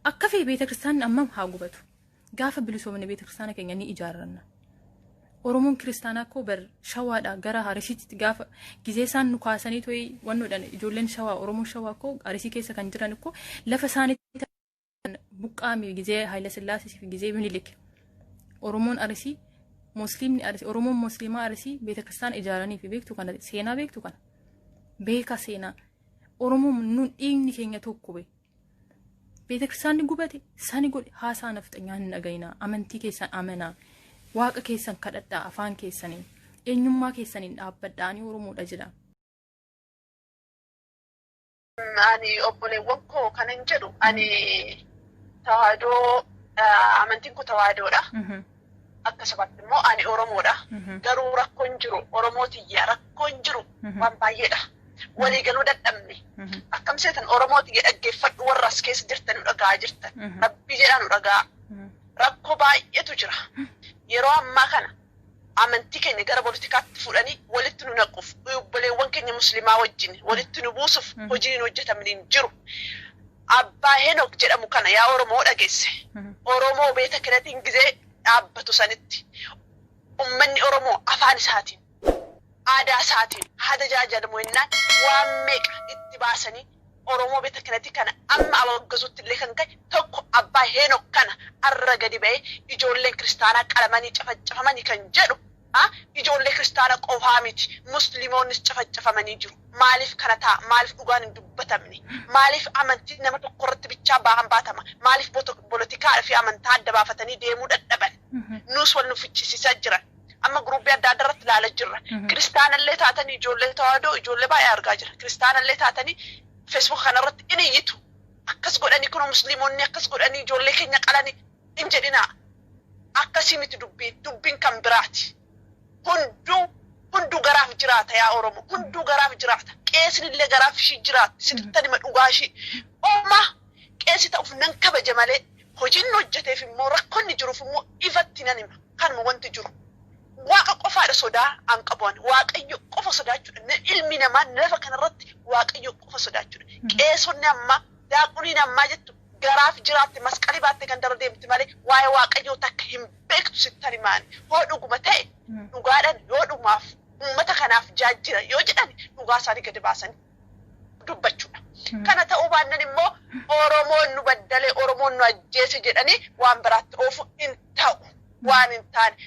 Akka fee beeta kiristaanni ammam haa gubatu. Gaafa bilisoomne beeta kiristaana keenya ni ijaarranna. Oromoon kiristaanaa koo bar Shawaadha gara Arisiitti gaafa gizee isaan nu kaasanii to'ii wannoodhaan ijoolleen Shawaa, Oromoon Shawaa koo Arisii keessa kan jiran koo lafa isaaniitti buqqaame gizee Haayila Sillaasee fi gizee Minilik. Oromoon Arisii, Musliimni Arisii, Oromoon Musliimaa Arisii beeta kiristaana ijaaranii fi beektu kana, seenaa beektu kana. Beeka seenaa. Oromoon nun dhiigni keenya tokko be. Beeta kiristaanni gubate sani godhe, haasaa nafxanyaa hin dhagayinaa. Amantii keessan amanaa. Waaqa keessan kadhadhaa, afaan keessaniin. Eenyummaa keessaniin dhaabbadhaa, ani Oromoodha jedha. Ani obboleewwan koo kanan jedhu, ani tawaahidoo, amantiin koo tawaahidoodha. Akka sabaatti immoo ani Oromoodha. Garuu rakkoon jiru, Oromoo tiyya, rakkoon jiru waan baay'eedha. Walii galuu dadhabne. Akkam seetan, Oromoo tiyya, dhaggeeffadhu, warra as keessa jirtan nu dhaga'aa jirtan. Rabbii jedhaa nu dhaga'aa. Rakkoo baay'eetu jira. Yeroo ammaa kana amantii keenya gara poolitikaatti fuudhanii walitti nu naquuf, obboleewwan keenya musliimaa wajjin walitti nu buusuuf hojiin hin hojjetamne hin jiru. Abbaa Henook jedhamu kana, yaa Oromoo, dhageesse. Oromoo beeta kinatiin gizee dhaabbatu sanitti ummanni Oromoo afaan isaatiin, aadaa isaatiin haa tajaajilamu jennaan waan meeqa itti baasanii Oromoo beeta kinatii kana amma awaggazuutti illee kan ka'e tokko abbaa Henook kana. Arra gadi ba'ee ijoolleen kiristaanaa qalamanii cafacafamanii kan jedhu, ijoollee kiristaana qofaa miti, musliimoonnis cafacafamanii jiru. Maaliif kana ta'a? Maaliif dhugaan hin dubbatamne? Maaliif amantii nama tokko irratti bichaa ba'an baatama? Maaliif polotikaa fi amantaa adda baafatanii deemuu dadhaban? Nus wal nu fichisiisaa jiran. Amma guruppii adda addaa irratti ilaalaa jirra. Kiristaanallee taatanii, ijoollee tawaahidoo, ijoollee baay'ee argaa jira. Kiristaanallee taatanii Facebook kanarratti in iyyitu. Akkas godhanii, kun musliimonni akkas godhanii ijoollee keenya qalanii hin jedhinaa. Akkasii miti dubbiin, dubbiin kan biraati. Hunduu hunduu garaaf jiraata, yaa Oromoo. Hunduu garaaf jiraata. Qeesni illee garaaf ishii jiraata. Sittan hima dhugaa ishii. Oma qeesi ta'uuf nan kabaja malee, hojiin hojjeteef immoo rakkoonni jiruuf immoo ifatti nan hima. Kanuma wanti jiru. Waaqa qofaadha sodaa an qabu ani. Waaqayyo qofa sodaachuudha. Ilmi namaa lafa kanarratti Waaqayyo qofa sodaachuudha. Qeesonni ammaa, daaquniin ammaa jettu garaaf jiraatte, masqalii baatte gandarra deemti malee waa'ee Waaqayyoo takka hin beektu, sittan himaani. Hoo dhuguma ta'e, dhugaadhaan yoo dhumaaf uummata kanaaf jaajjira yoo jedhan, dhugaa isaanii gadi baasanii dubbachuudha. Kana ta'uu baannan immoo Oromoon nu baddalee, Oromoon nu ajjeese jedhanii waan biraatti oofu hin ta'u. Waan hin taane.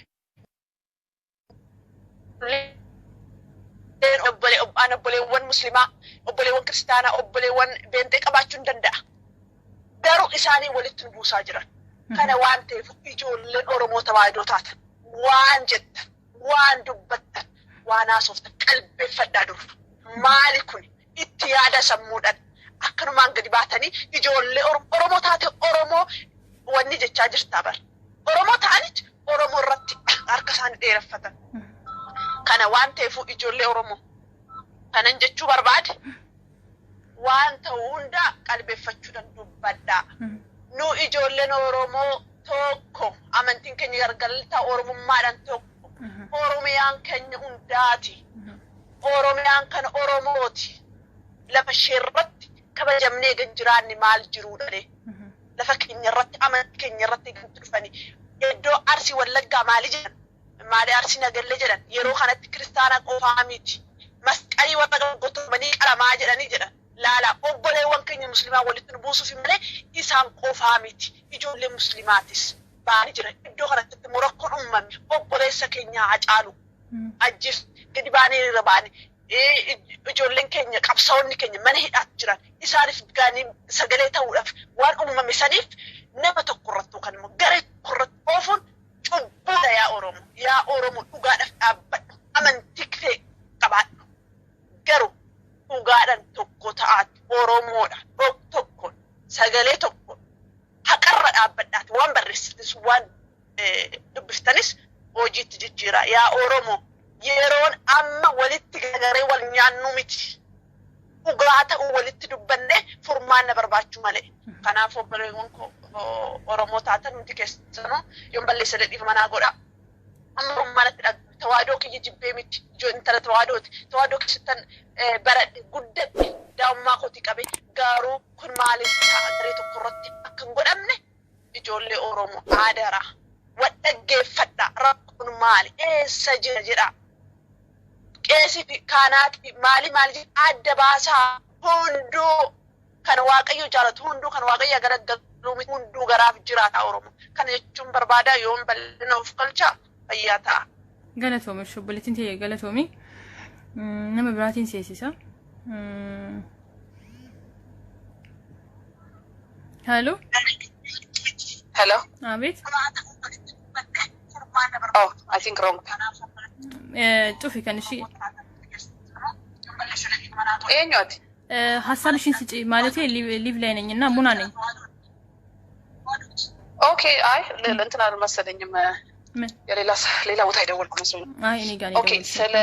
Obboleewwan muslimaa, obboleewwan kiristaanaa, obboleewwan beenxee qabaachuu hin danda'a. Garuu isaanii walitti nu buusaa jiran. Kana waan ta'eef ijoolleen Oromoo tawaahidoo taatan, waan jettan, waan dubbattan, waan haasoftan qalbeeffadhaa dura. Maali kun, itti yaada sammuudhaan. Akkanumaan gadi baatanii ijoollee Oromoo taate Oromoo wanni jechaa jirtaa bara. Oromoo ta'anitti Oromoo irratti harka isaanii dheereffatan. Kana waan ta'eef ijoollee Oromoo kanan jechuu barbaade, waan ta'u hunda qalbeeffachuudhaan dubbadhaa. Nu ijoolleen Oromoo tokko, amantiin keenya gargaltaa, Oromummaadhaan tokko. Oromiyaan keenya hundaati. Oromiyaan kan Oromooti. Lafa ishee irratti kabajamnee gan jiraanne maal jiruudha? Lafa keenya irratti, amantii keenya irratti ganti dhufanii iddoo Arsii, Wallaggaa maali jedhan, maali Arsii Nagallee jedhan, yeroo kanatti kiristaana qofaa miti, masqalii warra gottomanii qalamaa jedhanii jedhan. Laala, obboleewwan keenya musliimaa walitti nu buusuuf malee isaan qofaa miti, ijoollee musliimaatis ba'anii jiran. Iddoo kanatti immoo rakkoon uumame obboleessa keenya Hacaalu ajjeef gadi baanee irra baane, ijoolleen keenya, qabsaa'onni keenya mana hidhaatti jiran, isaaniif gaanii sagalee ta'uudhaaf waan uumame saniif nama tokko irratti yookaan immoo garee tokko irratti oofuun cubbuudha. Yaa Oromoo, yaa Oromoo, dhugaadhaaf dhaabbadhu, amantii kee qabaadhu, garuu dhugaadhaan tokko ta'aatti Oromoodha tokkoon sagalee tokkoon haqarra dhaabbadhaati, waan barreessitis waan dubbiftanis hojiitti jijjiira. Yaa Oromoo, yeroon amma walitti gargaree wal nyaannu miti. Dhugaa ta'uu walitti dubbanne furmaanna barbaachuu malee. Kanaaf obboleewwan Oromoo taatan hundi keessanuu, yoon balleessa dhiifama naa godha. Amma Oromummaanatti tawaahidoo kiyya jibbee miti. Intala tawaahidooti. Tawaahidoo keessattan baradhe, guddadhe, daa'ummaa kootii qabe. Garuu kun maaliif ta'a, garee tokko irratti akka hin godhamne. Ijoollee Oromoo, aadara wadhaggeeffadha. Rakkoon maali, eessa jira jedha. Qeesii fi kaanaati maali maali jedha, adda baasaa. Hunduu kan Waaqayyo jaalatu, hunduu kan Waaqayyo garagalu, hunduu garaaf jiraata Oromoo. Kana jechuun barbaada. Yoon bal'ina of galchaa, fayyaa ta'a. Galatoomi, obboleettiin ta'e, galatoomi. Nama biraatiin seensisa. Hello. Hello. Abeet. Oh, I think wrong. Cufi kan ishii. Eenyu ati? ሀሳብሽን ስጪ ማለት live ላይ ነኝ እና ሙና ነኝ። Okay, አይ እንትን አልመሰለኝም። ምን? የሌላ ሌላ ቦታ የደወልኩ መስሎኝ። አይ፣ እኔ ጋር ነው Okay. የደወልሽው። ስለ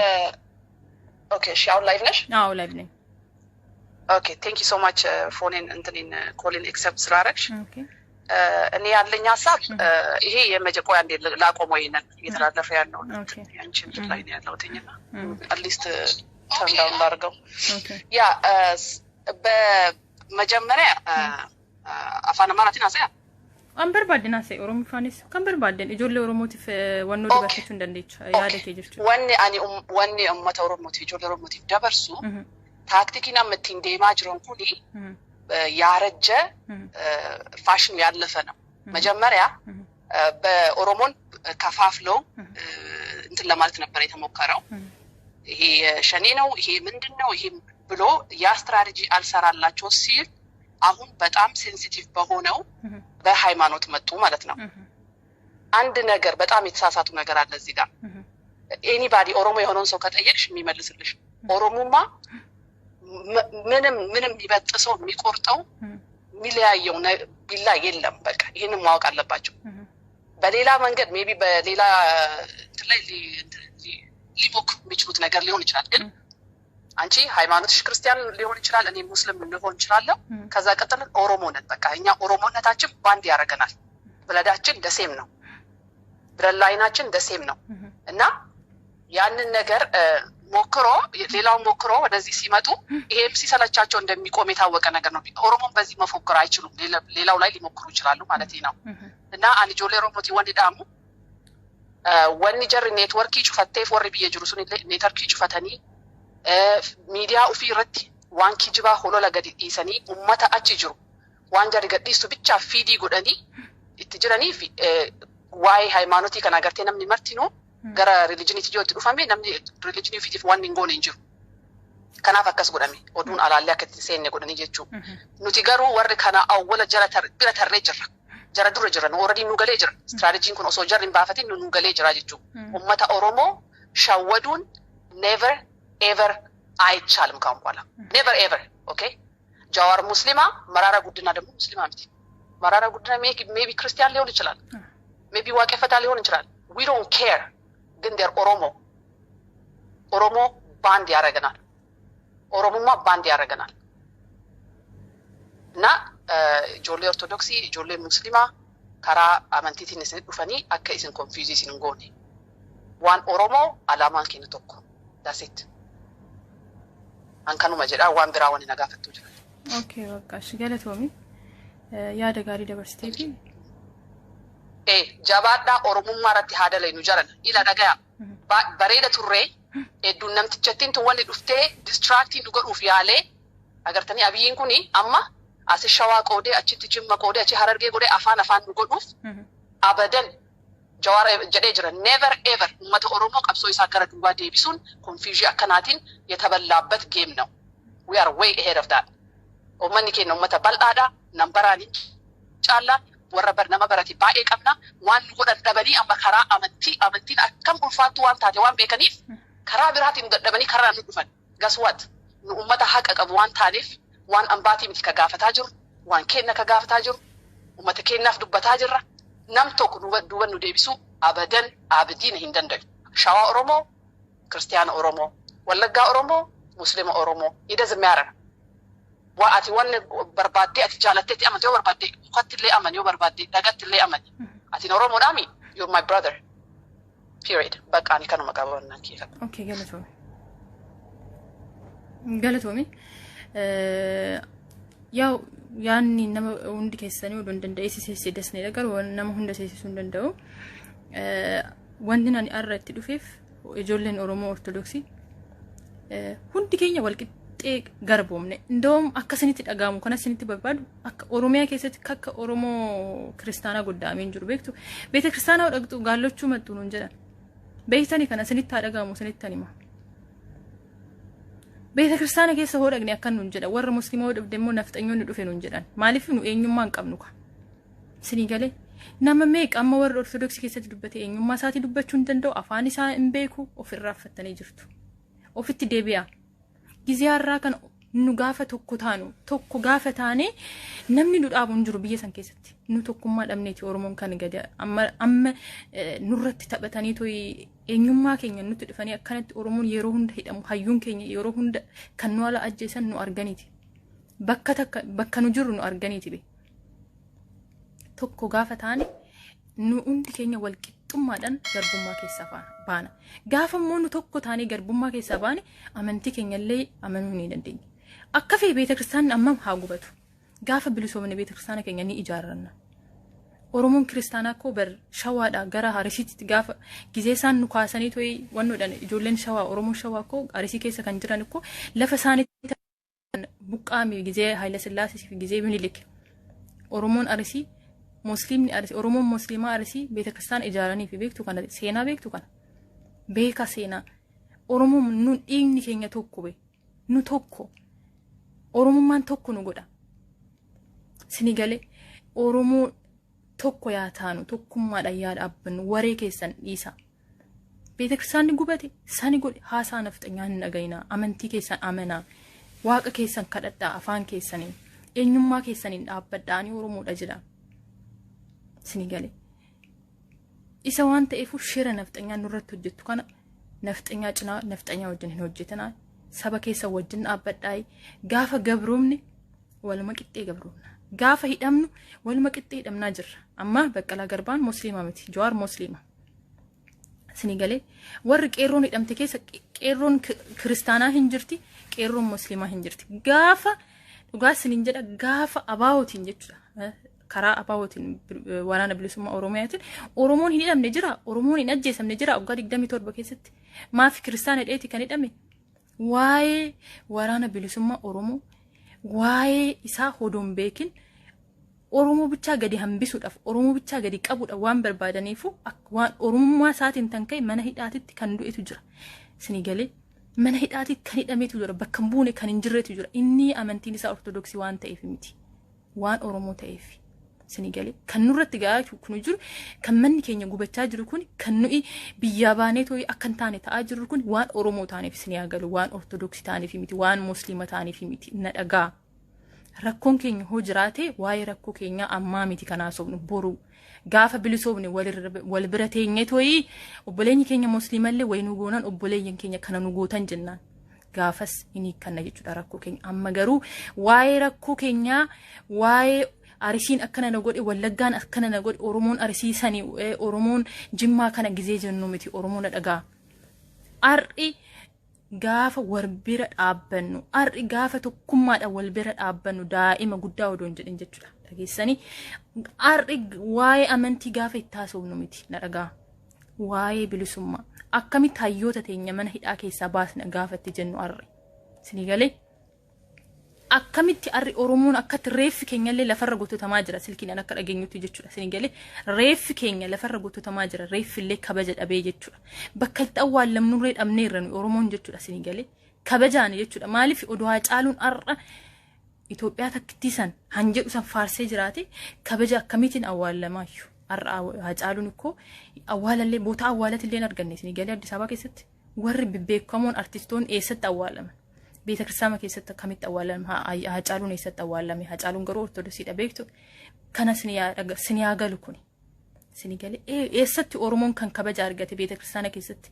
okay፣ እሺ፣ አሁን live ነሽ? አዎ፣ live ነኝ። Okay, thank you so much phone ኤን እንትኔን call ኤን accept ስላደረግሽ። Okay. እኔ ያለኝ ሀሳብ ይሄ የመጀቆያ እንዴ ላቆመው፣ ይሄንን እየተላለፈ ያለው ያንቺ እንትን ላይ ነው ያለሁት እና at least turn down ላድርገው። Okay. Yeah, በመጀመሪያ Afaan Amaaraatiin haasa'aa? Kan barbaadden haasa'e, Oromoffaanis kan barbaadden, ijoollee Oromootiif wannoo Okay. dabarsachuu hin dandeecha yaada kee jechuudha. Wanni ani wanni uummata Oromootiif, ijoollee Oromootiif dabarsu, taaktikiin amma ittiin deemaa jiran kuni ያረጀ ፋሽኑ ያለፈ ነው። መጀመሪያ በኦሮሞን ከፋፍለው እንትን ለማለት ነበር የተሞከረው። ይሄ ሸኔ ነው፣ ይሄ ምንድን ነው፣ ይሄ ብሎ ያ ስትራቴጂ አልሰራላቸው ሲል አሁን በጣም sensitive በሆነው በሃይማኖት መጡ ማለት ነው። አንድ ነገር በጣም የተሳሳቱ ነገር አለ እዚህ ጋር። Anybody ኦሮሞ የሆነውን ሰው ከጠየቅሽ የሚመልስልሽ ኦሮሙማ ምንም ምንም የሚበጥሰው፣ የሚቆርጠው፣ የሚለያየው ቢላ የለም። በቃ ይህንን ማወቅ አለባቸው። በሌላ መንገድ maybe በሌላ እንትን ላይ ሊሞክሩ የሚችሉት ነገር ሊሆን ይችላል። ግን አንቺ ሃይማኖትሽ ክርስቲያን ሊሆን ይችላል፣ እኔ ሙስሊም ልሆን እችላለሁ። ከዛ ቀጥለን ኦሮሞ ነን። በቃ እኛ ኦሮሞነታችን ባንድ ያደርገናል። Blood ኣችን the same ነው። Blood line ኣችን the same ነው እና ያንን ነገር ሞክሮ ሌላውን ሞክሮ ወደዚህ ሲመጡ ይሄም ሲሰለቻቸው እንደሚቆም የታወቀ ነገር ነው። ኦሮሞን በዚህ መፎከር አይችሉም። ሌላው ላይ ሊሞክሩ ይችላሉ ማለት ነው። እና ani ijoollee Oromootii wanni dhaamu, wanni jarri network cufatteef warri biyya jiru sun illee network cufatanii miidiyaa ofii irratti waan kijibaa holola gadi dhiisanii ummata achi jiru waan jarri gadhiistu bichaa feed godhanii itti jiranii fi waa'ee hayimaanotii kana agartee namni martinuu gara religion iitti yoo itti dhufame namni religion ofiitiif waan hin goone hin jiru. Kanaaf akkas godhame, oduun alaallee akka itti seenne godhanii jechuudha. Nuti garuu warri kana awwala jara bira tarree jirra. Jara dura jira, nu already nu galee jira. Istiraatijiin kun osoo jarri hin baafatin nu galee jira jechuudha. Uummata Oromoo shawwaduun never ever አይቻልም ካሁን በኋላ፣ never ever, okay። ጃዋር ሙስሊማ፣ መራራ ጉዲና ደግሞ ሙስሊማ miti። መራራ ጉዲና maybe ክርስቲያን ሊሆን ይችላል፣ maybe ዋቄፈታ ሊሆን ይችላል። We don't care፣ ግን they're ኦሮሞ። ኦሮሞ ባንድ ያደርገናል። ኦሮሞማ ባንድ ያደርገናል። እና ijoollee ortodoksii, ijoollee muslimaa, karaa amantiitiin isin dhufanii akka isin confuse isin hin goone. Waan Oromoo alaamaan keenya tokko. That's it. An kanuma jedhaa, waan biraa wani na gaafattuu jira. Okay, bakka galatoomi, yaada gaarii dabarsitee fi Ee, jabaadhaa, Oromummaa irratti haa dalaynu jaran ila dhagaya. Bareeda turree hedduun namtichattiin tun wanni dhuftee distract nu godhuuf yaalee agartanii. Abiyyiin kuni amma asi Shawaa qoodee, achitti Jimma qoodee, achi Harargee godhee, afaan afaan nu godhuuf abadan. Jawaar jedhee jira, never ever uummata Oromoo qabsoo isaa gara duubaa deebisuun confusion akkanaatiin የተበላበት game ነው። We are way ahead of that. Uummanni keenya uummata bal'aadha, nambaraan hin caalla, warra bar nama barate baay'ee qabna. Waan nu godhan dhabanii amma karaa amantii, amantiin akkam ulfaattuu waan taate waan beekaniif karaa biraatiin nu dadhabanii karaa nu dhufan. Guess what, nu uummata haqa qabu waan taaneef waan ambaatii miti ka gaafataa jiru, waan kenna ka gaafataa jiru, uummata keenyaaf dubbataa jirra. Nam tokko duuba nu deebisuu abadan abdiin hin danda'u. Shawaa Oromoo, Kiristiyaana Oromoo, Wallaggaa Oromoo, Muslima Oromoo, it doesn't matter. Waa ati wanni barbaaddee ati jaalatteetti amante yoo barbaadde mukatti illee amani, yoo barbaadde dhagatti illee amani. Ati Oromoodhaami, you're my brother. Period. Bakka ani kanuma qabannaan kee qaba. Okay, galatoomi. Galatoomi. Yaa, yaanni nama hundi keessanii odoo hin danda'ee si seessee dasneedha, garuu nama hunda seessisuu hin danda'u. Wanti ani har'a itti dhufeef, ijoolleen Oromoo Ortodoksii hundi keenya walqixxee garboomne. Indoom akka isinitti dhaga'amu kana isinitti barbaadu, akka Oromiyaa keessatti akka Oromoo kiristaanaa goddaamee hin jiru, beektu. Beeta kiristaanaa dhaqxu gaallachuu maxxu nuun jedhan. Beektanii kana isinitti haa dhaga'amu, isinitti hima. Beeta kiristaana keessa hoo dhaqne akkan nuun jedhan, warra musliimaa hoo dhufde immoo nafxanyoonni dhufe nuun jedhan. Maaliif? Nu eenyummaa hin qabnu ka. Isinii galee? Nama meeqa amma warra Ortodoksii keessatti dubbate eenyummaa isaatii dubbachuu hin danda'u, afaan isaa hin beeku, ofirraa uffattanii jirtu. Ofitti deebi'a. Gizee har'aa kana nu gaafa tokko taanu, tokko gaafa taane, namni nu dhaabu hin jiru biyya san keessatti. Nu tokkummaa dhabneeti Oromoon kan gadi amma amma nurratti taphatanii toyi eenyummaa keenya nutti dhufanii akkanatti Oromoon yeroo hunda hidhamu, hayyuun keenya yeroo hunda kan nu ala ajjeesan nu arganiiti. Bakka takka bakka nu jirru nu arganiiti be. Tokko gaafa taane nu hundi keenya wal qixxummaadhaan garbummaa keessaa baana. Gaafa immoo nu tokko taanee garbummaa keessaa baane, amantii keenya illee amanuu ni dandeenya. Akka fee beeta kiristaanni ammam haa gubatu. Gaafa bilisoomne beeta kiristaana keenya ni ijaarranna. Oromoon kiristaanaa koo bar Shawaadhaa gara Arisiitti gaafa gizee isaan nu kaasanii toyi wannoodhaan, ijoolleen Shawaa, Oromoon Shawaa koo Arisii keessa kan jiran koo lafa isaaniitti buqqaame gizee Haayila Sillaasee fi gizee Minilik. Oromoon Arisii, Musliimni Arisii, Oromoon Musliimaa Arisii beeta kiristaana ijaaranii fi beektu kana, seenaa beektu kana. Beeka seenaa. Oromoon nu dhiigni keenya tokko be. Nu tokko. Oromummaan tokko nu godha. Sini galee? Oromoo tokko yaa taanu, tokkummaadhaan yaa dhaabbannu, waree keessan dhiisa. Beeta kiristaanni gubate sani godhe haasaa nafxanyaa hin dhagayinaa. Amantii keessan amanaa. Waaqa keessan kadhadhaa afaan keessaniin. Eenyummaa keessaniin dhaabbadhaa, ani Oromoodha jedha. Sini galee? Isa waan ta'eef shira nafxanyaa nurratti hojjettu kana nafxanyaa cinaa nafxanyaa wajjin hin hojjetinaa. Saba keessa wajjin dhaabbadhaa. Gaafa gabroomne waluma qixxee gabroomna. Gaafa hidhamnu waluma qixxee hidhamnaa jirra. Amma Baqqalaa Garbaan musliima miti. Jawaar musliima. Sini galee? Warri qeerroon hidhamte keessa qeerroon kiristaanaa hin jirti, qeerroon musliimaa hin jirti. Gaafa dhugaa isiniin jedha, gaafa abaawootiin jechuudha. Karaa abaawootiin, Waraana Bilisummaa Oromiyaatiin Oromoon hin hidhamne jira, Oromoon hin ajjeesamne jira waggaa 27 keessatti. Maaf kiristaana hidheeti kan hidhame? Waa'ee Waraana Bilisummaa Oromoo, waa'ee isaa hodoon beekin Oromoo bichaa gadi hambisuudhaaf, Oromoo bichaa gadi qabuudhaaf waan barbaadaniifu, waan Oromummaa isaatiin tan ka'e mana hidhaatitti kan du'etu jira. Isinii galee? Mana hidhaatitti kan hidhametu jira. Bakka hin buune kan hin jirretu jira. Inni amantiin isaa Ortodoksii waan ta'eef miti. Waan Oromoo ta'eef. Isinii galee? Kan nurratti ga'aa kun jiru, kan manni keenya gubachaa jiru kun, kan nuyi biyyaa baanee tooyi akka hin taane ta'aa jiru kun waan Oromoo taaneef isinii haa galu. Waan Ortodoksii taaneef miti. Waan Musliima taaneef miti. Na dhagaa. Rakkoon keenya hoo jiraate, waa'ee rakkoo keenyaa ammaa miti kan haasofnu, boru gaafa bilisoomne wal bira teenye tooyi obboleenyi keenya musliimallee wayii nu goonan, obboleeyyan keenya kana nu gootan jennaan gaafas hin hiikkanna jechuudha rakkoo keenya. Amma garuu waa'ee rakkoo keenyaa, waa'ee Arisiin akkana na godhe, Wallaggaan akkana na godhe, Oromoon Arisii sani, Oromoon Jimmaa kana gizee jennu miti. Oromoo, na dhagaa. Ar'i gaafa wal bira dhaabbannu, ar'i gaafa tokkummaadhaan wal bira dhaabbannu, daa'ima guddaa odoo hin jedhin jechuudha. Dhageessanii? Ar'i waa'ee amantii gaafa itti haasofnu miti, na dhagaa. Waa'ee bilisummaa, akkamitti hayyoota teenya mana hidhaa keessaa baasna gaafa itti jennu ar'i. Isinii galee? Akkamitti arri Oromoon akkatti reeffi keenyallee lafarra gototamaa jira, silkiidhaan akka dhageenyutti jechuudha. Isin galee? Reeffi keenya lafarra gototamaa jira, reeffi illee kabaja dhabee jechuudha. Bakka itti awwaallamnurree dhabneerra nu Oromoon jechuudha. Isin galee? Kabajaan jechuudha. Maaliif? Odoo Haacaaluun har'a Itoophiyaa takkittii san han jedhu san faarsee jiraate, kabaja akkamiitiin awwaallamaayyuu? Har'a Haacaaluun ikkoo awwaalallee boota awwaalatillee hin arganne. Isin galee? Addis Ababaa keessatti warri bebbeekamoon artistoonni eessatti awwaalaman? Beeta kiristaana keessatti akkamitti awwaalame? Haacaaluun eessatti awwaalame? Haacaaluun garuu Ortodoksiidha, beektu kana. Siniyaa galu kuni sini galee? Eessatti Oromoon kan kabaja argate beeta kiristaana keessatti?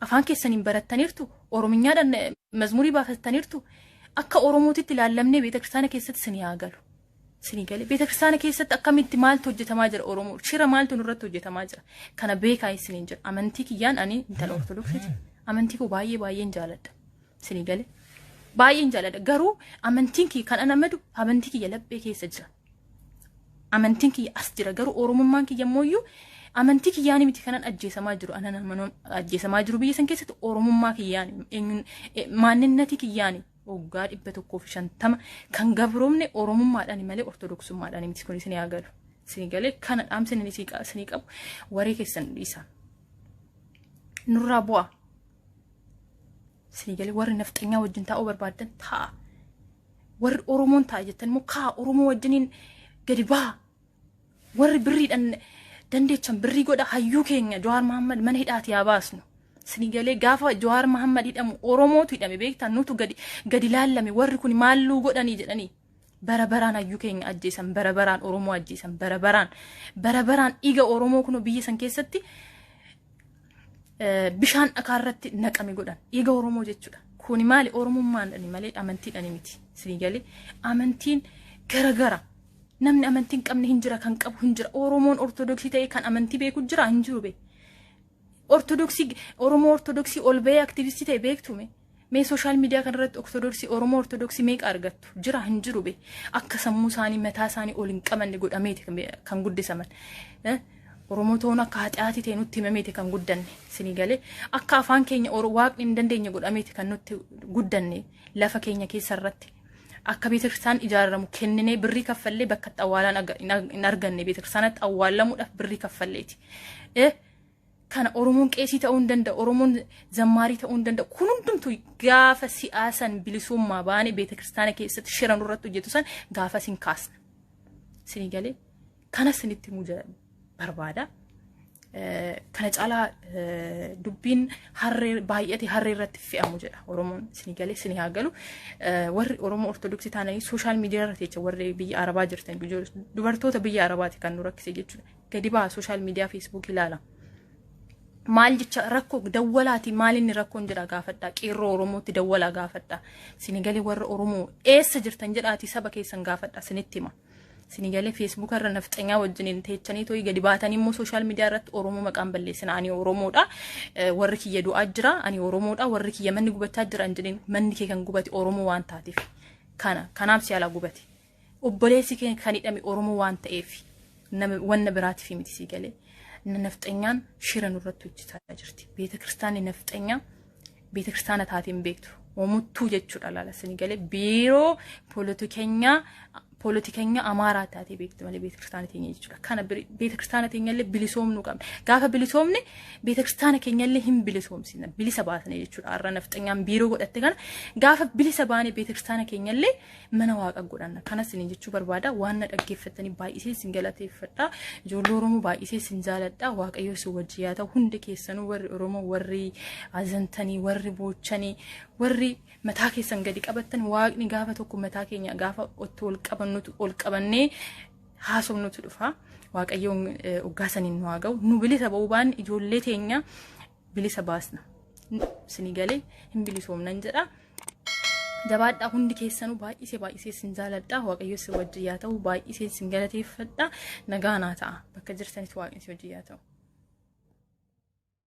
Afaan keessaniin barattaniirtu, Orominyaadhaan mazmurii baafattaniirtu, akka Oromootitti ilaallamnee beeta kiristaana keessatti? Siniyaa galu? Sini galee? Beeta kiristaana keessatti akkamitti, maaltu hojjetamaa jira? Oromoo shira maaltu nurratti hojjetamaa jira? Kana beekaa isiniin jira. Amantii kiyyaan ani intala Ortodoksiiti. Amantii koo baay'ee baay'een jaaladha. Sini galee? Baay'een jaaladha. Garuu amantiin kiyya kan an amadu amantii kiyya laphee keessa jira. Amantiin kiyya as jira. Garuu Oromummaan kiyya immoo amantii kiyyaani miti kanan ajjeesamaa jiru. Anan ajjeesamaa jiru biyya san keessatti Oromummaa kiyyaani, maanninnatii kiyyaani. Waggaa 150 kan gabroomne Oromummaadhaan malee Ortodoksummaadhaan miti, kun isin haa galu. Isin galee kana dhaamsa inni isinii qabu waree keessan dhiisa. Nurraa bu'a. Isin galee warri nafxanyaa wajjin taa'uu barbaaddan taa'a. Warri Oromoon taa'a jettan immoo kaa Oromoo wajjiniin gadi ba'a. Warri birriidhaan dandeechan birrii godha, hayyuu keenya Jawaar Mahammad mana hidhaati haa baasnu. Isin galee gaafa Jawaar Mahammad hidhamu Oromootu hidhame beektaa, nutu gadi gadi laallame, warri kun maalluu godhanii jedhanii. Bara baraan hayyuu keenya ajjeesan, bara baraan Oromoo ajjeesan, bara baraan bara baraan dhiiga Oromoo kun biyya san keessatti bishaan dhakaa irratti naqame godhan, dhiiga Oromoo jechuudha. Kuni maali? Oromummaadhaan malee amantiidhaan miti. Isin galee amantiin garagara. Namni amantii hin qabne hin jira, kan qabu hin jira. Oromoon Ortodoksii ta'e kan amantii beeku jira hin jiru be. Ortodoksii, Oromoo Ortodoksii ol bahee aktivistii ta'e beektume. Mee social media kanarratti Ortodoksii, Oromoo Ortodoksii meeqa argattu? Jira hin jiru be. Akka sammuu isaanii mataa isaanii ol hin qabanne godhameeti kan guddisaman. Oromoo ta'uun akka haxiyaatii ta'e nutti himameeti kan guddanne. Isinii galee akka afaan keenya waaqni hin dandeenye godhameeti kan nutti guddanne lafa keenya keessa irratti. Akka beetakristaan ijaaramu kenninee birrii kaffallee bakka itti awwaalaan hin arganne, beetakristaanatti awwaallamuudhaaf birrii kaffalleeti. Kana Oromoon qeesii ta'uu hin danda'u, Oromoon zammaarii ta'uu hin danda'u. Kun hundumtuu gaafa siyaasan bilisummaa baane beetakristaana keessatti shira nurratti hojjetu san gaafa sin kaasna. Isinii galee kana isinitti himuu barbaada. Kana caalaa dubbiin harree baay'ate harree irratti fe'amu jedha Oromoon. Isinii galee, isinii haa galu. Warri Oromoo Ortodoksii taananii social media irratti jecha warri biyya Arabaa jirtan, dubartoota biyya Arabaati kan nu rakkise jechuudha. Gadi ba'a, social media Feesbuuk ilaala. Maal jecha rakkoo dawwalaati, maal inni rakkoon jedha gaafadha. Qeerroo Oromootti dawwalaa gaafadha. Isinii galee warra Oromoo eessa jirtan jedhaati saba keessan gaafadha, isinitti hima. Isinii galee Feesbuuk irra nafxanyaa wajjiniin teechanii tooyi gadi baatanii immoo social media irratti Oromoo maqaan balleessina. Ani Oromoodha. Warri kiyya du'aa jira. Ani Oromoodha. Warri kiyya manni gubachaa jira hin jedhin, manni kee kan gubate Oromoo waan taateef. Kana kanaaf si alaa gubate. Obboleessi kee kan hidhame Oromoo waan ta'eef, nama wanna biraatiif miti sii galee. Nafxanyaan shira nurratti hojjetaa jirti. Beeta kiristaanni nafxanyaa beeta kiristaana taateen beektu. Oomuttuu jechuudha laala, isinii galee biiroo poolitikenyaa Amaaraa taatee beektu malee beeta kiristaana teenya jechuudha. Kana beeta kiristaana teenya illee bilisoomnuu qabna. Gaafa bilisoomne beeta kiristaana keenya illee hin bilisoomsina. Bilisa baasne jechuudha. Har'a nafxanyaan biiroo godhatte kana gaafa bilisa baane beeta kiristaana keenya illee mana waaqa godhanna. Kanas isin jechuu barbaada. Waan na dhaggeeffattanii baay'isee isin galateeffadha. Ijoollee Oromoo baay'isee isin jaaladha. Waaqayyo isin wajji haa ta'u. Hundi keessanuu warri Oromoo, warri azantanii, warri boochanii, warri mataa keessan gadi qabattan, waaqni gaafa tokko mataa keenya gaafa otti ol qabannutu ol qabannee haasofnutu dhufa. Waaqayyoon oggaa saniin nu haa ga'u. Nu bilisa ba'uu baanne ijoollee teenya bilisa baasna. Isinii galee hin bilisoomnan jedha. Jabaadhaa, hundi keessanuu baay'isee baay'isee isin jaaladha. Waaqayyo isin wajjin haa ta'u. Baay'isee isin galateeffadha. Nagaa naa ta'a. Bakka jirtanitti waaqni isin wajjin haa ta'u.